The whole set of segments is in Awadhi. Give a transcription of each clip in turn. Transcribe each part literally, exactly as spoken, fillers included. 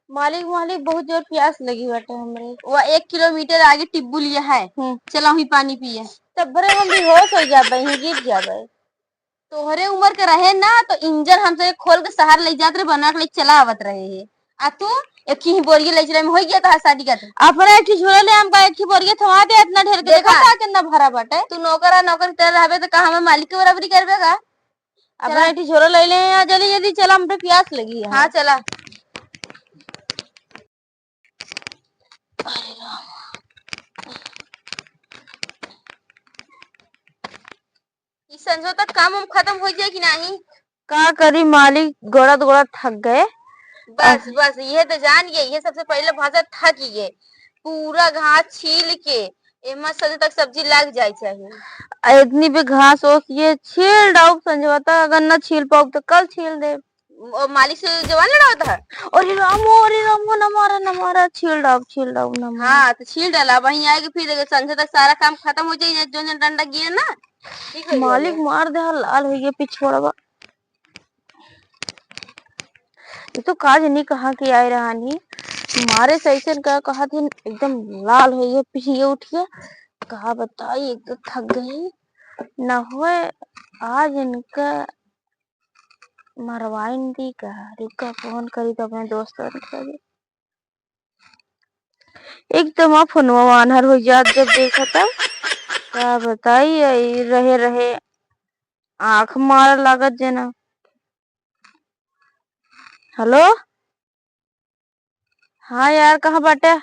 मालिक, मालिक, बहुत जोर प्यास लगी बाटे हमरे। वो एक किलोमीटर आगे टिब्बुलिया है। हम्म। चला हुई पानी पिए। तब भरे हम बेहोश हो जाबे, यहीं गिर जाबे। तोहरे उम्र के रहे ना, तो इंजन हमसे खोल के शहर ले जात रहे, बनवा के ले चला आवत रहे है। आ तू एक ही बोरिया ले चले में हो गया था शादी का। अपना एक ही झोला ले, हमका एक ही बोरिया थमा दे, इतना ढेर के देखा देखा। था कितना भरा बाटे। तू नौकर आ, नौकर की तरह रहबे तो का हमें मालिक के बराबरी करबे का? अपना चला। एक ही झोला ले ले, आ जल्दी जल्दी चला, हमरे प्यास लगी है। हाँ, चला। अरे राम। ई संझो तक काम उम खत्म हो जाए कि नाही? का करी मालिक, गोड़ा गोड़ा थक गए। बस, अह। बस, ये तो जान गए, ये सबसे पहले भाषा थक गए। पूरा घास छील के एमा संझो तक सब्जी लाग जाए चाहिए। आ इतनी भी घास ओस ये छील डाउब संझवा तक, अगर न छील पाउब तो कल छील दे। और मालिक से जवान लड़ावत है। अरे राम हो, अरे राम हो, न मारा, न मारा, छील डाउब, छील डाउब, न मारा। हाँ, तो छील डाला, वहीं आएगी फिर संझे तक सारा काम खत्म हो जाए, जो जन डंडा गिरे ना, ठीक हो जाए। मालिक मार दे, लाल हो गया पिछोड़वा। ये तो काज नहीं कहा कि आए रहानी, मारे से ऐसे का कहा थी, एकदम लाल हो गया, पिछिए उठिए, कहा बताई, एक तो थक गई, न होए आज इनका मरवाइन दी का? रुका, फोन करी तो अपने दोस्तन के लगे। एकदम आ फोनवा आन्हर हो जात जब देखा तब। का बताई, ई रहे रहे आँख मार लागत जना। हेलो, हाँ यार, कहाँ बाटे?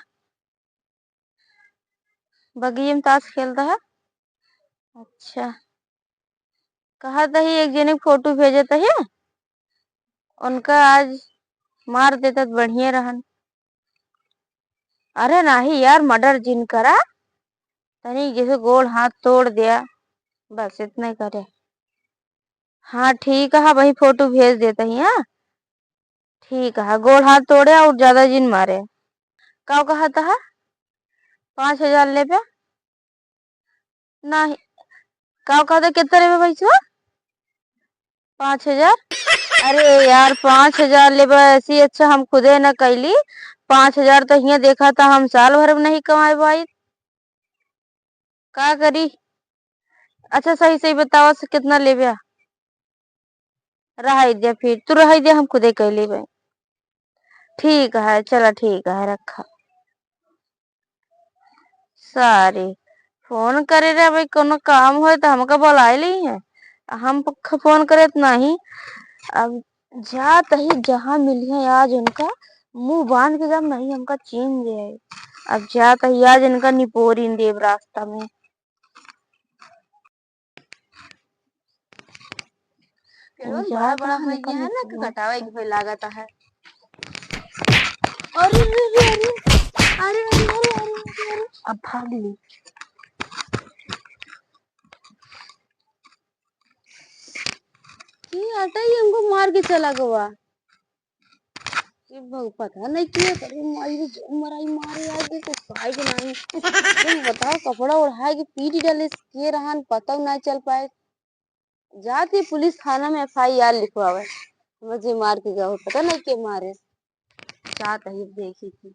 बगीचे में ताश खेलता है। अच्छा, कहत ही एक जने के फोटो भेजत ही, उनका आज मार देता त बढ़िया रहन। अरे नाही यार, मर्डर जिन करा, तनी जैसे गोड़ हाथ तोड़ दिया, बस इतना ही करे। हाँ ठीक है, वही फोटो भेज देता ही। हाँ ठीक है, गोड़ हाथ तोड़े और ज्यादा जिन मारे। का कहत है? पाँच हजार लेबे? नाही। का कहत है, कितना लेबे पैसवा? पाँच हजार? अरे यार, पाँच हजार लेबे, ऐसी अच्छा हम खुदे न कैली। पाँच हजार तो हियाँ देखा था, हम साल भर में नहीं कमाए पाई। का करी? अच्छा सही सही बतावा से कितना लेबे? रहाई दे फिर, तू रहाई दे, हम खुदे कह लेबे। ठीक है, चला ठीक है, रखा। सारी फोन करे रहे भाई, कोनो काम होए तो हमका बोलाए ली है, हम ख-, फोन करे तो नहीं। अब जात ही जहाँ मिली है आज उनका, मुंह बांध के जब नहीं हमका चीन दे है। अब जात ही आज इनका निपोरिन देव रास्ता में। पेड़वा बड़ा बड़ा हो गया है ना, कि कटावे के होए लागत है। अरे, अरे, अरे, अरे। अब भाग ली। ये आटा ही हमको मार के चला गवा। ये भग-, पता नहीं किए करे, माई रे, जो मराई मारे आज, ये कुछ खाए के नहीं। तुम बताओ, कपड़ा ओढ़ाए के पीट डाले, के रहन, पता नहीं चल पाए। जात ही पुलिस थाना में एफ आई आर लिखवावे, मुझे मार के गवा, पता नहीं के मारे। जात ही देखी थी।